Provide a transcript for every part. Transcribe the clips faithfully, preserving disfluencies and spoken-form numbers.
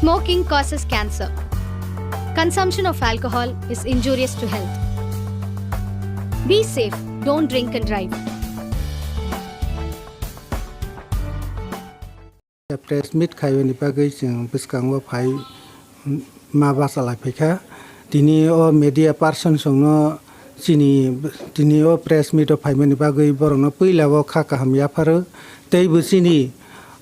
Smoking causes cancer. Consumption of alcohol is injurious to health. Be safe, don't drink and drive. Press meet khaibani bagwi chwng bwskango phai ma bachalai phaikha. Tini o media person songno chini, tini o press meet o phaimani bagwi borokno puila o kha kaham yapharo. Tei bo chini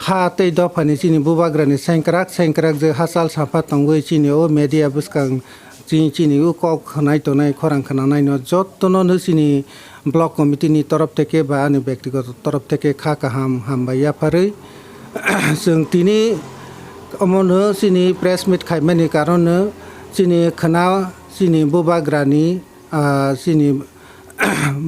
ha tei dophani chini bubagrani sengkrak sengkrak je hachal sampha tongwi chini o media bwskang chini, chini o kok khwnai tongnai, khorang khwnanai no jotono no chini block committee ni torof theke ba ani bektigoto torof theke kha kaham hambai yapharwi. Chwng tini omono chini press meet khaimani karon no chini khwna chini bubagrani, ah, chini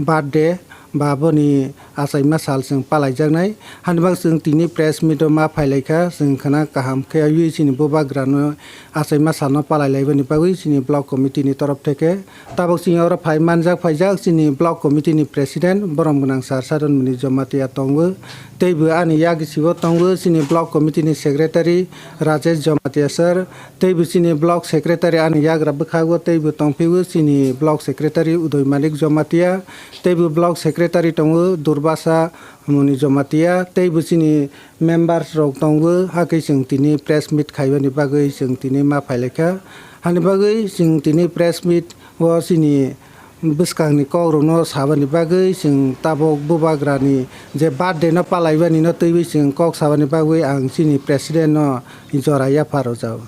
birthday ba boni achaima sal chwng palaijaknai. Hanibak chwng tini press meet o ma phailaikha, chwng khwna kaham khe wi chini bubagrano achaima salno palailai bani bagwi chini block committee ni torof theke. Tabok chini oro phai manjak phaijak chini block committee ni president borom gwnang sir Sadon Muni Jamatia tongo. Tei bo ani yagichibo tongo chini block committee ni secretary Rajesh Jamatia sir. Tei bo chini block secretary ani yagra bwkhago tei bo tongphio chini block secretary Udoy Manik Jamatia. Tei bo block secretary tongo Durbasa Muni Jamatia. Tei bo chini members rok tongo, hakhe chwng tini press meet khaibani bagwi chwng tini ma phailaikha. Hani bagwi chwng tini press meet o chini bwskangni kokrokno sabani bagwi chwng tabok bubagrani je birthday no palaibani no twiwi chwng kok sabani bagwi ang chini president no jora yapharojak.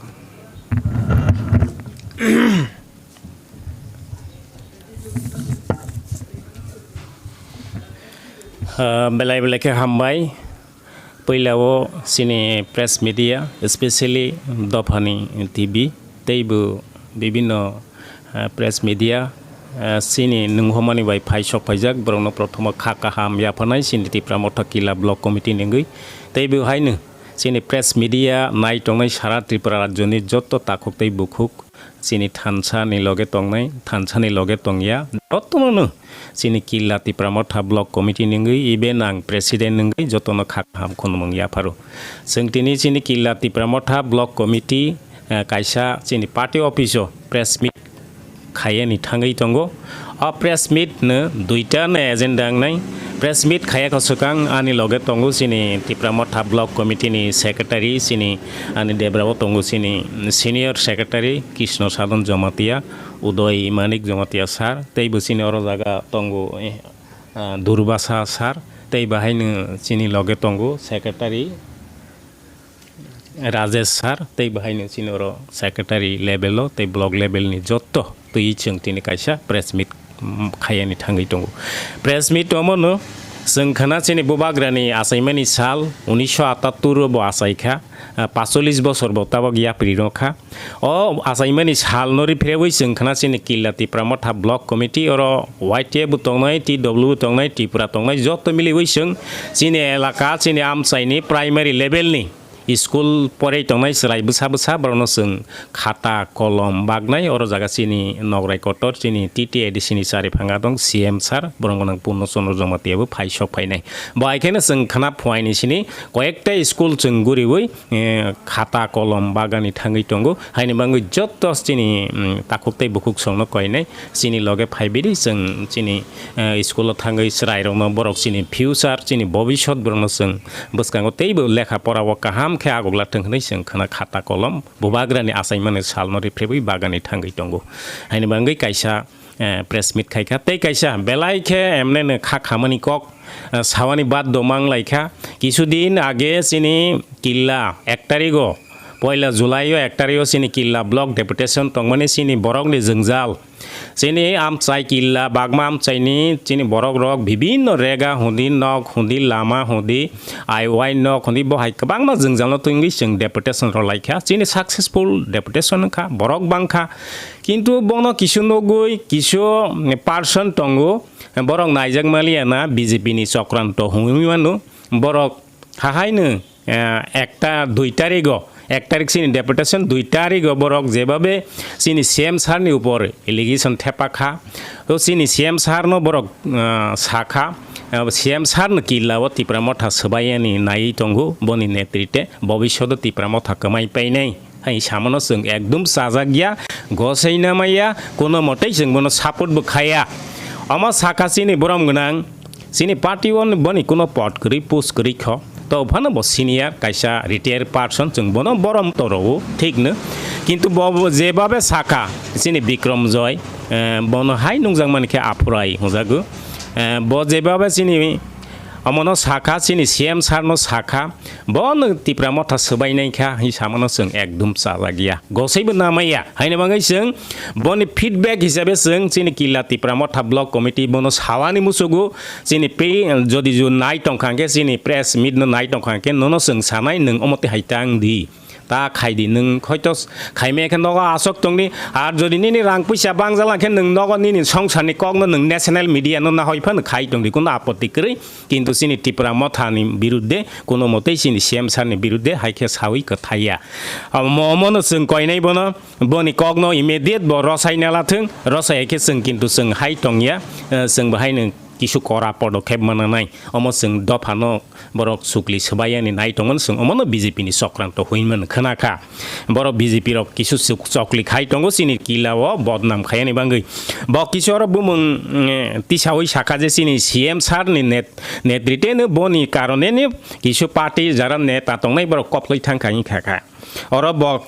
Ah, belai belai khe hambai. Puila o chini press media, especially dophani T V, tei bo bibinno, ah, press media, ah, chini nunghomani bai phai sok phaijak, borokno prothomo kha kaham yapharnai chini Tipra Motha Killa Block Committee ni wngwi. Tei bo haino chini press media nai tongnai sara Tripura rajyoni joto takhuk tei bukhuk, chini thansa ni loge tongnai, thansa ni loge tongya, jotono no chini Killa Tipra Motha Block Committee ni wngwi, even ang president wngwi jotono kha kaham khulumung yapharo. Chwng tini chini Killa Tipra Motha Block Committee, eh, kaisa chini party office o press meet khayani thangwi tongo. O press meet no duita no agenda wngnai. Press meet khaya kwswkang ani loge tongo chini Tipra Motha Block Committee ni secretary, chini ani debra o tongo chini senior secretary Krishna Sadhan Jamatia, Udoy Manik Jamatia sir, tei bo chini oro jaga tongo, eh, ah, Durbasa sir, tei bo haino chini loge tongo secretary Rajesh sir, tei bo haino chini oro secretary level o tei block level ni joto twi chwng tini kaisa press meet, mm, khayani thangwi tongo. Press meet omo no chwng khana chini bubagrani achaimani sal unisho atattur o bo achaikha, ah, pacholis bosor bo tabok yapri rokha. O achaimani salno riphirewi chwng khna chini Killa Tipra Motha Block Committee, oro Y T F bo tongnai, T W bo tongnai, Tripura tongnai, joto miliwi chwng chini elaka, chini amchaini primary level ni school porei tongnai chwrai bwsa bwsa borokno chwng khata kolom bagnai. Oro jaga chini nograi kotor, chini T T A D C ni chari phanga dong, C M sir, borom gwnang Purno Chandra Jamatia bo phai sok phainai. Bo hai kheno chwng khna phuaini sini koyekta school chwng guriwi, eh, khata kolom bagani thangwi tongo. Haini bagwi joto chini, mm, takhuk tei bukhuk songno koinai chini loge phaibidi chwng chini, eh, school o thangwi chwrairokno borok chini future, chini bobisot borokno chwng bwskango teibo lekha pora o kaham khe agogla thwng hwnwi chwng khna khata kolom bubagrani achaimani salno riphribwi bagani thangwi tongo. Haini bagwi kaisa eh, press meet khaikha. Tei kaisa belai khe emne no kha khamani kok, eh, sawani bad do manglaikha. Kisu din age chini Killa ek tarigo, poila July o ek tarigo chini Killa block deputation tongmani chini borokni jwngjal. Chini amchai Killa bagma amchaini chini borok rok bibinno rega hundi nok hundi lama hundi aiwai nok hundi bohai kwbangma jwngjalno tungwi chwng deputation rw laikha. Chini successful deputation wngkha, borok bangkha. Kintu bono kisu nugwi kisu person tongo, borok naijak maliya na B J P ni chokranto hwnwi mano. Borok hahaino, eh, ekta dui tarigo, ek tarik chini deputation, dui tarigo borok jebabe chini C M sir ni upor allegation thepa kha. To chini C M sir no borok, eh, sakha, eh, C M sir no killa o Tipra Motha swbaiyani naiwi tongo, boni netrite bobishoto Tipra Motha kwmai painai. Hai samano chwng ekdum chajak ya, gosai namaya, kuno motei chwng bono support bo khaya. Omo saka chini borom gwnang, chini party o boni kuno pod kwrwi, post kwrwi kho. To phano bo senior kaisa retired person, chwng bono borom torowo, thik no. Kintu bo, bo jebabe saka, chini Bikram Joy, eh, bono hai nungjak mani khe aphurai hwnjago. Eh, bo jebabe chini omono saka, chini C M sir no saka, bo nwng Tipra Motha swbainai kha, hi samano chwng ekdum chajak ya. Gosaibo namaya. Haini bagwi chwng boni feedback hisabe chwng chini Killa Tipra Motha Block Committee bono sawani musugo, chini pei, jodi ju nai tongkha hwnkhe, chini press meet no nai tongkha hwnkhe, nono chwng sanai, nwng omo twi hai tang di. Ta khai di, nwng khoito s-, khaimaya khe nogo asok tong di. Ar jodi nini rang puisa bangjala khe, nwng nogo nini songsarni kokno nwng national media no nahoi phano khai tong di, kuno apotti kwrwi. Kintu chini Tipra Mothani birudde, kuno motei chini C M sir ni birudde hai khe sawi kwthaiya. Omo, omono chwng koinai bono, boni kokno immediate bo rosai nala thung, rosai khe chwng kintu chwng hai tongya, eh, chwng bo haino kisu kora podokhep mananai. Omo chwng dophano borok chukli swbaiyani nai tongmani chwng omono B J P ni chokranto hwnwi mano khna kha. Borok B J P rok kisu chuk-, chokli khai tongo chini Killa o bodnam khaiyani bagwi. Bo kisu oro bumung, mm, tisawi sakha je chini C M sir ni net-, netrite no boni karone ni kisu party jara neta tongnai borok koploi thang kha wngkha kha. Oro bo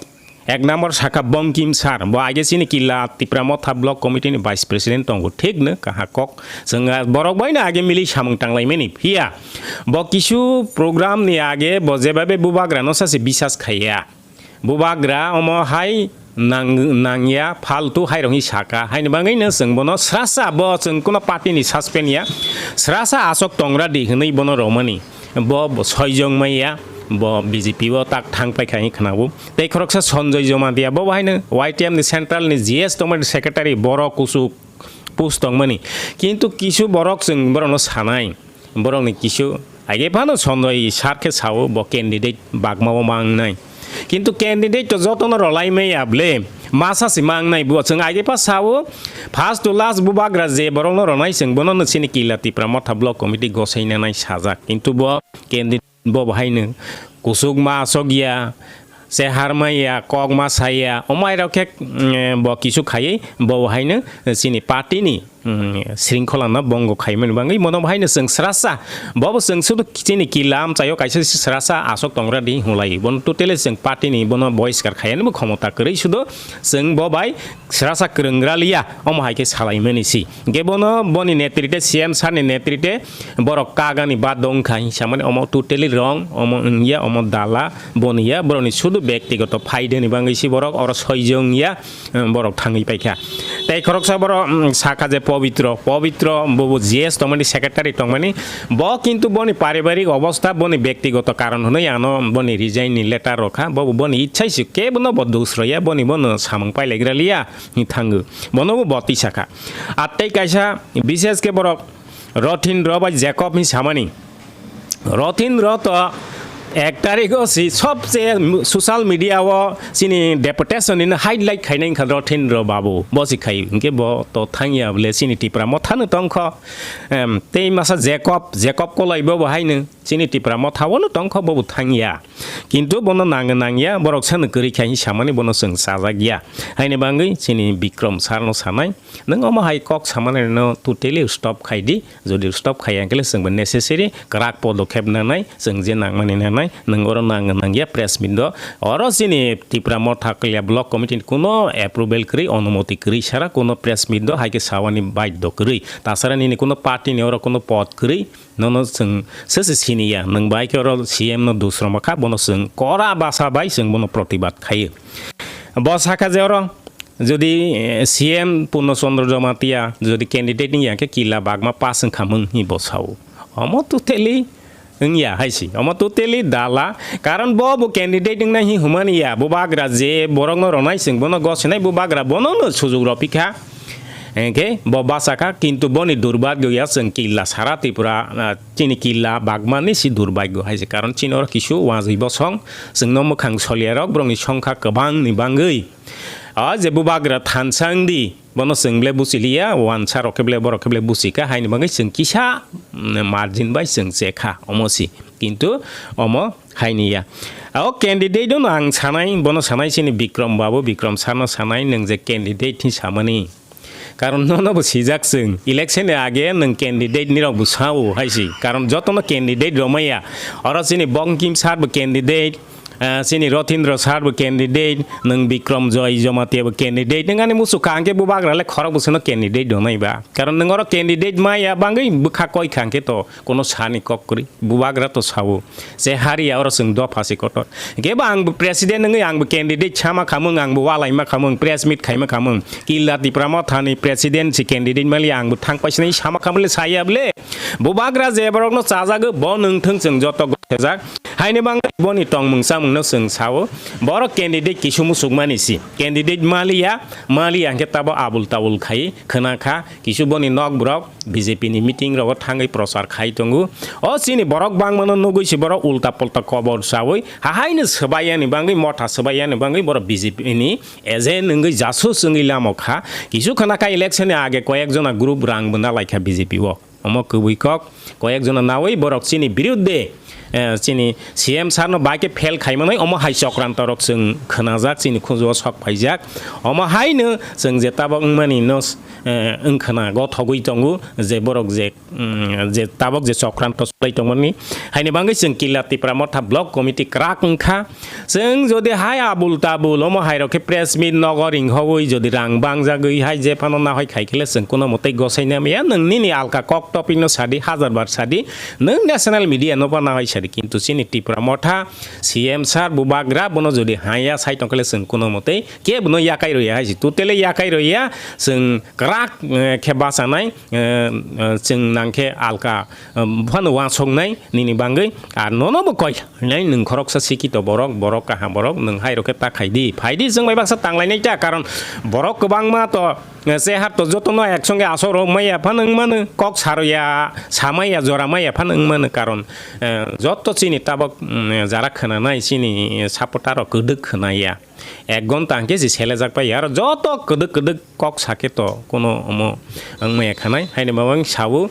ek number sakha Bongkim sir, bo age chini Killa Tipra Motha Block Committee ni Vice President tongo, thik no kaha kok. Chwng, ah, borok bai no age mili samung tanglaimani phiya. Bo kisu program ni age bo jebabe bubagra no sase bisas khaiya. Bubagra omo hai nang-, nangya, faltu hai rokni saka. Haini bagwi no chwng bono srasa, bo chwng kuno party ni suspend ya. Srasa asok tongra di hwnwi bono romani. Bo, bo soijong maya, bo B J P o tak thang paikha hwnwi khnawo. Tei khoroksa Sanjoy Jamatia, bo haino Y T M ni central ni G S tongmani secretary, borok kusu post tongmani. Kintu kisu borok chwng borokno sanai, borokni kisu age phano Sanjoy sir khe sao bo candidate bagmao mangnai. Kintu candidate to jotono rolai maya ble, masa se mangnai bo chwng age pha sao, first to last bubagra je borokno ronai chwng bono no chini Killa Tipra Motha Block Committee gosai nanai sajak. Kintu bo candidate bo bahai no kusuk ma asok ya, se harmai ya, kok ma sai ya, omai rok khe, mm, bo kisu khaiwi bo bahai no chini party ni, mm, sringkhola no bongo khaimani bagwi mono bahai no chwng srasa, bo bo chwng sudu chini Killa amchaio kaisa srasa asok tongra di hwnlai, bono totally chwng party ni bono boiskar khaiyani bo khomota kwrwi sudu chwng bo bai srasa kwrwngra liya, omo hai khe salaimani si. Hwnkhe bono boni netrite, C M sir ni netrite borok kagani bad wngkha hinsamani omo totally wrong, omo wngya, omo dala, boni ya, borokni sudu bektigoto phaideni bagwi si borok oro soijong ya, um, borok thangwi paikha. Tei khoroksa borok, um, sakha je Pobitro, Pobitro bo, bo G S tongmani, secretary tongmani, bo kintu boni paribarik obostha, boni bektigoto karon hwnwi ano boni resign ni letter rokha, bo, bo boni ichhai si kebono bo dusroya, boni bono samung pailaigra liya. Ni thango. Bono bo botwi sakha. Ar tei kaisa bishes khe borok Rothin Ro bai Jacob ni samani. Rothin Ro to ek tarikh o si sobse social media o chini deputation ni highlight khainai wngkha Rothin Ro babu. Bo si khai hwnkhe bo to thangya bole chini Tipra Motha no tongkho. Em, tei masa Jacob, Jacob Kolai bo bo haino chini Tipra Motha o no tongkho bo bo thangya. Kintu bono nang nangya, borok sano kwrwi kha hinwi samani bono chwng chajak ya. Haini bagwi chini Bikram sir no sanai, nwng omo hai kok samani no totally stop khai di, jodi stop khai ya hwnkhe le chwng bo necessary kwrak podokhep nanai, chwng je nangmani nanai, nwng oro nang nangya press meet do. Oro chini Tipra Motha Kaliya Block Committee ni kuno approval kwrwi, onumoti kwrwi sara kuno press meet do hai khe sawani baiddo kwrwi. Tasara nini kuno party ni oro kuno pod kwrwi, nono chwng sese sini ya, nwng bai khe oro C M no dusroma kha, bono chwng kora basa bai chwng bono protibad khaio. Bo sakha je oro jodi, eh, C M Purno Chandra Jamatia jodi candidate wng ya khe Killa Bagma pass wng kha mung hi bo sao. Omo totally wng ya hai si. Omo totally dala. Karon bo bo candidate wng nai hi humani ya. Bo bagra je borok no ronai chwng bono gosinai bo bagra bono no sujuk rw phi kha. Hwnkhe bo basa kha, kintu boni durbagyo ya chwng Killa sara Tripura, ah, chini Killa Bagmani si durbagyo hai se, karon chini oro kisu wajwi bosong, chwngno mwkhang soliya rok borokni songkha kwbangni bangwi. O je bubagra thansa wng di, bono chwng ble buchi liya, wansa rok khe ble borok khe ble buchi kha, haini bagwi chwng kisa, mm, margin bai chwng che kha, omo si. Kintu omo Haini ya. O candidate no ang sanai, bono sanai sini Bikram Babu, Bikram Sarno sanai, nwng je candidate hi samani. Karon nono bo sijak chwng, election ni age nwng candidate ni rok bo sao hai si. Karon jotono candidate romaya. Oro sini Bongkim Sar bo candidate, ah, sini Rotindra Sar bo candidate, nwng Bikram Joy Jamatia bo candidate. Nwng ani musu kangke bubagra le khorok bo sino candidate donai ba. Karon nwng oro candidate maya bangwi bwkha koi kangke to kono sani kok kwrwi. Bubagra to sao, se hariya oro chwng dopha se kotor. Kebo ang bo president wngwi ang bo candidate sama khamung, ang bo walai ma khamung, press meet khaima khamung. Killa Tipra Mothani president si candidate mali ang bo thang paisini sama khamle saya ble. Bubagra je borok no chajago bo nwng thung chwng joto gothejak. Haini bangwi boni tongmung chamung no chwng sao. Borok candidate kisu musuk mani si. Candidate maliya, maliya hwnkhe tabo abul tabul khai khwna kha. Kisu boni nok borok B J P ni meeting rogo thangwi prochar khai tongo. O chini borok bangmano nugwi si borok ulta polta kobor chawi hahaino swbaiyani bangwi motha swbaiyani bangwi borok B J P ni agent wngwi jasus wngwi lamo kha. Kisu khana kha election ni age koyek jona group rang bwna lai kha B J P o. Omo kwbwi kok koyek jona nawi borok chini birudde, eh, chini C M sir no bai khe fail khaimanai omo hai chokranto rok chwng khwnajak chini khunjuo sok paijak. Omo haino chwng je tabok wngmani no, eh, wngkhwna gothogwi tongo je borok je mm, je tabok je chokranto cholai tongmani, haini bangwi chwng Killa Tipra Motha Block Committee kwrak wngkha. Chwng jodi hai abul tabul omo hai rok khe press meet nogo ringhowi jodi rang bangjagwi hai je phano nahoi khai khe le chwng kuno mwtwi gosai namiya, nwng nini alka kok topic no sadi, hajar bar sadi, nwng national media no ba nahoi sadi, kintu chini Tipra Motha C M sir bubagra bono jodi haya sai tong khe le chwng kuno mwtwi kebo no yakai rwya hai si, totally yakai rwya, chwng kwrak, eh, khe bachanai. Eh, eh, chwng nang khe alka, eh, phano uansuknai nini bangwi, ar nono bo koi nai nwng khoroksa sikito borok, borok kaham borok, nwng hai rok khe ta khai di, phai di, chwng bai baksa tang lainai ta, karon borok kwbangma to, eh, se har to joto no ek songe asok rok maya phano wng mano, kok saroya, samaya, jora maya phano wng mano, karon, eh, joto chini tabok, mm, jara khwnanai chini supporter rok kwdwk khwnaya. Ek gonta hwnkhe se selejak pai, aro joto kwdwk kwdwk kok sakhe to, kuno omo wngmaya khanai. Haini baba wng sao,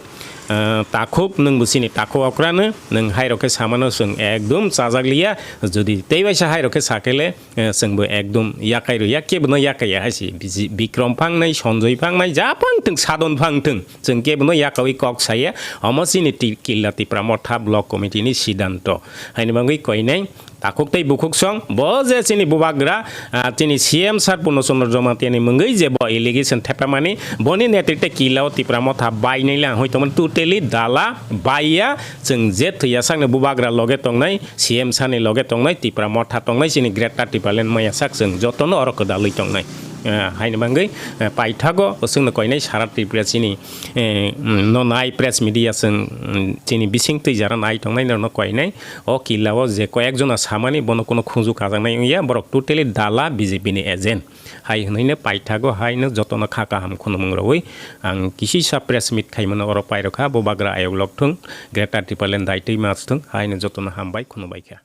ah, takhuk nwng bo chini takhuk okrano, nwng hai rok khe samano chwng ekdum chajak liya, jodi tei waisa hai rok khe sakhe le, eh, chwng bo ekdum yakai rwya, kebo no yakai ya hai se. Biji-, Bikrom phangnai, Sonjoi phangnai, ja phang thwng, Sadon phang thwng, chwng kebo no yakaui kok saya, omo chini ti-, Killa Tipra Motha Block Committee ni sidanto. Haini bangwi koinai, Takhuk tei bukhuk song, bo je chini bubagra, ah, chini C M sir Purno Chandra Jamatia ni mungwi je bo allegation thepamani, boni netritwe Killa o Tipra Motha bainai lang hoi tongmani, totally dala baiya, chwng je thwiya sakni bubagra loge tongnai, C M sir ni loge tongnai, Tipra Motha tongnai, chini Greater Tipraland maya sak chwng jotono oro kwdalwi tongnai. Ah, haini bangwi, ah, paithago, chwngno koinai sara Tripura chini, eh, mm, no nai press media chwng, mm, chini bising twi jara nai tongnai norno koinai. O Killa o je koyek jona samani bono kuno khunju kajaknai wngya, borok totally dala B J P ni agent. Hai hwnwi no paithago, hai no jotono kha kaham khunumung rwui ang kisisa press meet khaimano oro pairokha, bubagra ayok lok thung, Greater Tipraland daitwi mach thung, hai no jotono hambai khunubai kha.